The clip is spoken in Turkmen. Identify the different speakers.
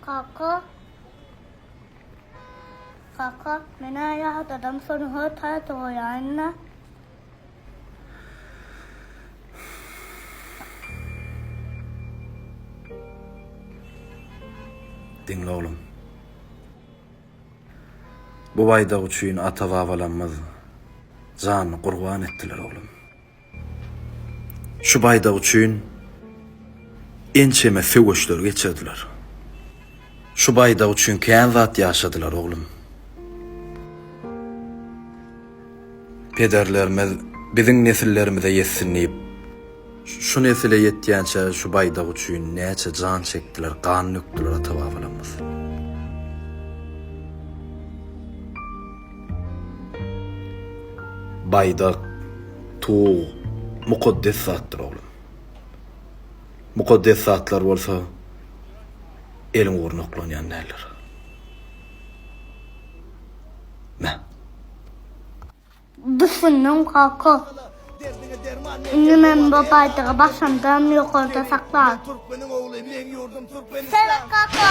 Speaker 1: Kaka. Kaka, men-ä ýadadam şony her taýda goýaýyn-da.
Speaker 2: Diňle oglum. Bu baýdak üçin ata-babalarymyz janyny gurban etdiler oglum. Şu baýdak üçin ençeme söweşleri geçirdiler. Şu baýdak üçin kän zat ýaşadylar oglum. Pederlerimiz biziň nesillerimize ýetsin diýip, şu nesile ýetýänçä şu baýdak üçin näçe jan çekdiler, gan dökdüler ata-babalarymyz. Baýdak, tug mukaddes zatdyr oglum. Mukaddes zatlar bolsa eliň ugruna oklanýan däldir. Me.
Speaker 1: Düşündim kaka. Indi men bu baýdagy başymdan ýokarda saklaryn. Seret kaka.